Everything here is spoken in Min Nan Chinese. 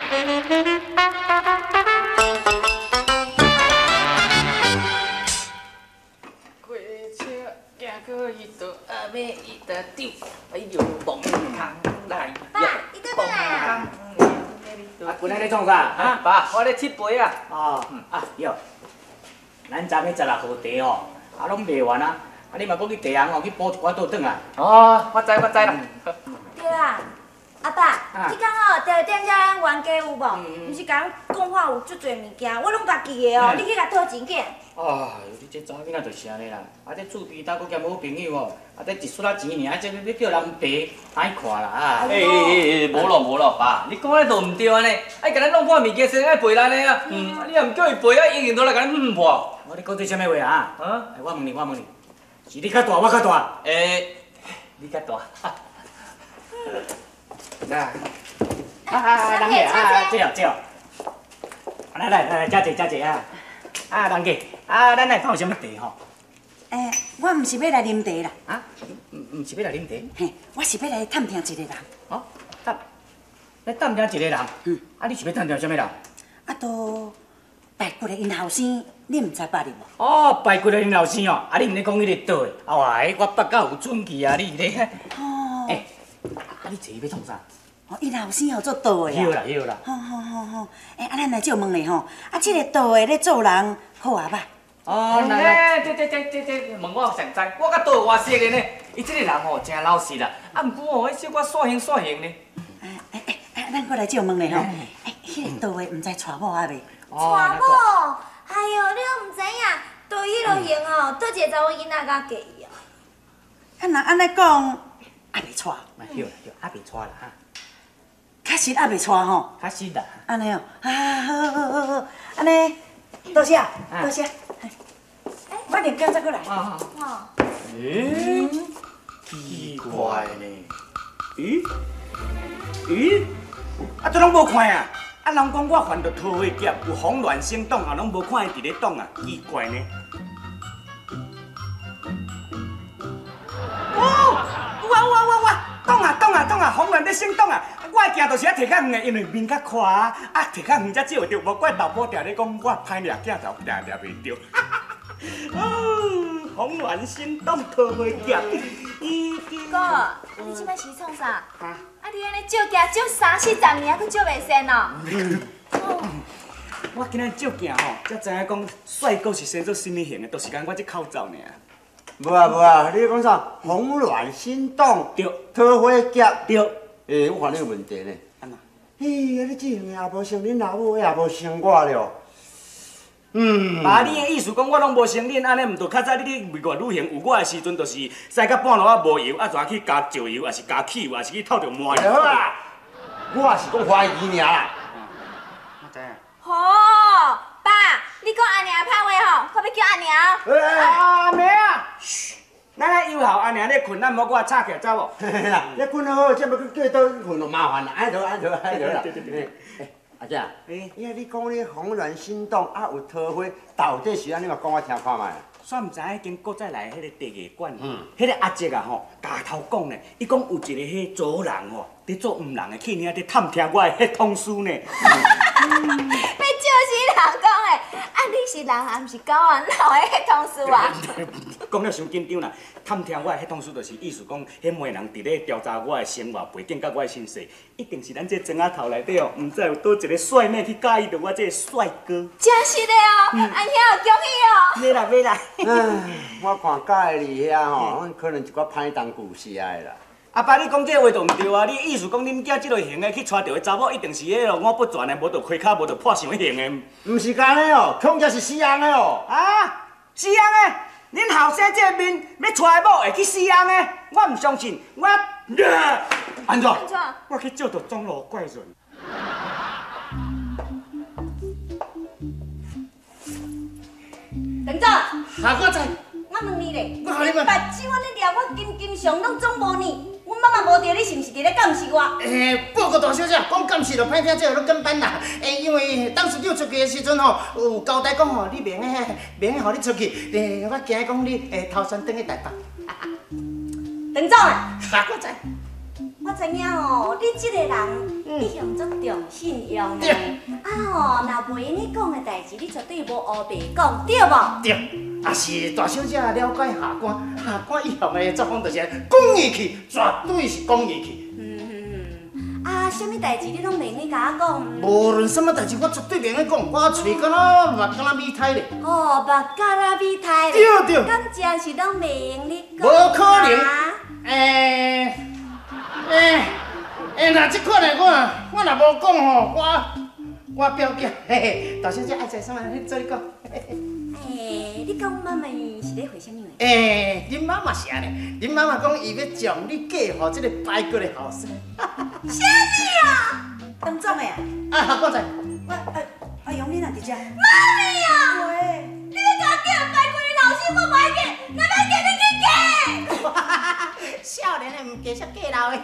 过车行过彼道，阿妹伊搭丢，哎呦，蹦空来，爸，你倒转来啊！啊，今仔咧创啥？啊，爸，我咧切杯啊。哦，啊，哟，咱昨暝16号茶吼，啊，拢卖完啊，啊，你嘛阁去茶行吼去补一寡倒转来。哦，我知我知啦。对啊，阿爸，彼工吼，茶店遮咱冤家有无？毋是共咱讲话有足济物件，我拢家记的哦，你去共讨钱紧。哎呦，你这查某囡仔就是按呢啦，啊，这厝边兜阁兼好朋友吼，啊，这一撮仔钱尔，啊，这欲叫人爸歹看啦啊！欸欸欸，无咯无咯，爸，你讲的都毋对按呢，爱共咱弄破物件，先爱赔咱的啊。嗯，啊，你若毋叫伊赔啊，伊一定都来共咱五破。我你讲这啥物话啊？啊？欸，我问你，我问你，是你较大，我较大？欸，你较大。来，啊啊，人客啊，这哦这哦，来来来，遮坐遮坐啊。啊，人客，啊，咱来泡啥物茶吼？欸，我毋是欲来啉茶啦。啊？毋是欲来啉茶？嘿，我是欲来探听一个人。哦，探，来探听一个人？嗯。啊，你是欲探听啥物人？啊，都排骨的𪜶后生，你毋知捌哩无？哦，排骨的𪜶后生哦，啊，你毋咧讲彼个倒的？啊，哇，我捌甲有准去啊，你咧。哦。欸，啊，你坐欲创啥？哦，𪜶后生号做倒的啊。对啦对啦。好好好好，欸，啊，咱来借问咧吼，啊，这个倒的咧做人好啊歹？哦，来，这这这这这，问我上知，我佮倒的偌熟的呢。伊这个人吼真老实啦，啊，毋过吼，彼小可煞形煞形呢。欸欸欸，咱过来借问咧吼，欸，彼个倒的毋知娶某啊未？娶某？哎哟，你拢毋知影，倒彼落型吼，佗一个查某囡仔敢嫁伊哦？啊，若按呢讲，犹未娶。对啦对，犹未娶啦哈。确实犹未娶吼。确实啦。按呢哦，啊，好好好好，按呢，多谢多谢。我啉粿再过来。哦。欸，奇怪呢？咦？咦？啊，这拢无看啊！啊，人讲我犯著桃花劫，有慌乱心动啊，拢无看伊伫咧挡啊，奇怪呢。哦，有啊有啊有啊有啊，挡啊挡啊挡啊，慌乱咧心动啊！我的行就是爱摕较远的，因为面较宽啊，啊摕较远才照会著，无怪豆腐定咧讲我歹掠镜头定掠袂著。哦，慌乱心动桃花劫。哥，你这摆是创啥？啊，你按呢照镜照三四十年，还阁照袂散哦？我今仔照镜吼，才知影讲帅哥是生做啥物型的，就是干我这口罩尔。无啊无啊，你讲啥？慌乱心动，对，桃花劫，对。欸，我看你有问题呢。按怎？嘿，啊你这型也无像恁老母，也无像我了。嗯，爸，你的意思讲我拢无承认，按呢毋就较早你咧外旅行有我的时阵，就是驶到半路啊无油，啊怎去加石油，抑是加汽油，抑是去透著麻油。好啦，我是讲怀疑尔啦。我知影。吼，爸，你讲阿娘歹话吼，我欲叫阿娘。阿妹啊，嘘，咱来优孝阿娘咧困，咱莫阁吵起来走无？嘿啦，你困好，这欲去叫倒去困就麻烦啦，爱落爱落爱落啦。对对对。阿姐，欸，你讲你慌乱心动，啊有桃花，到底是按怎？你嘛讲我听看觅。煞毋知影彼间古早来彼个茶艺馆，彼个阿叔啊吼，共头讲呢，伊讲有一个彼查人吼，伫做黄人的去遐伫探听我的彼通事呢。欲笑死人讲的，啊你是人啊，毋是狗啊，哪会彼通事啊？讲了伤紧张啦，探听我的彼通事，就是意思讲，彼媒人伫咧调查我的生活背景佮我的身世，一定是咱这庄仔头内底哦，毋知有佗一个帅妹去佮意著我这个帅哥。真实的哦，阿兄恭喜哦。袂啦袂啦。唉，我看佮意你遐吼，可能一寡歹东旧社的啦。阿爸，你讲这话就毋对啊！你意思讲恁囝这类型的去娶著的查某，一定是彼个五不全的，无就开跤，无就破相型的。毋是按呢哦，恐惊是死红的哦。啊，死红的！恁后生这个面欲娶的某会去死红的？我毋相信，我按怎？按怎？我去借著钟路怪人。陈总。哈，我知。我问你咧，我予你问。目睭按呢掠我金金上拢总无呢，阮妈妈无对，你是毋是伫咧监视我？欸，报告大小姐，讲监视就歹听，这个拢简单啦。欸，因为当时你出去的时阵吼，有交代讲吼，你袂用袂用予你出去，欸，我惊讲你会偷山转去台北。陈总啊，哈，我知。我我知影哦，你這个人一向足重信用的。啊吼，若袂用你講的代誌，你絕對無烏白講，對無？對，也是大小姐了解下官，下官一向的作風就是講義氣，絕對是講義氣。嗯，啊，啥物代誌你攏袂用共我講？無論啥物代誌，我絕對袂用講，我喙敢若目敢若米胎咧。哦，目敢若米胎咧。對對。敢真是攏袂用你講？無可能。欸欸欸，若這款的我，我若無講吼，我表姐，嘿嘿，大小姐愛食啥物，你做你講。欸，你講媽媽是咧回啥物話？欸，恁媽媽是按呢，恁媽媽講伊欲將你嫁予這个排骨的後生。啥物啊？當總的啊？啊，下官在。我阿勇，你哪佇遮？媽咪啊！喂，你欲共我嫁排骨的後生，我無愛嫁，若欲嫁你去嫁。少年的毋嫁，煞嫁老的。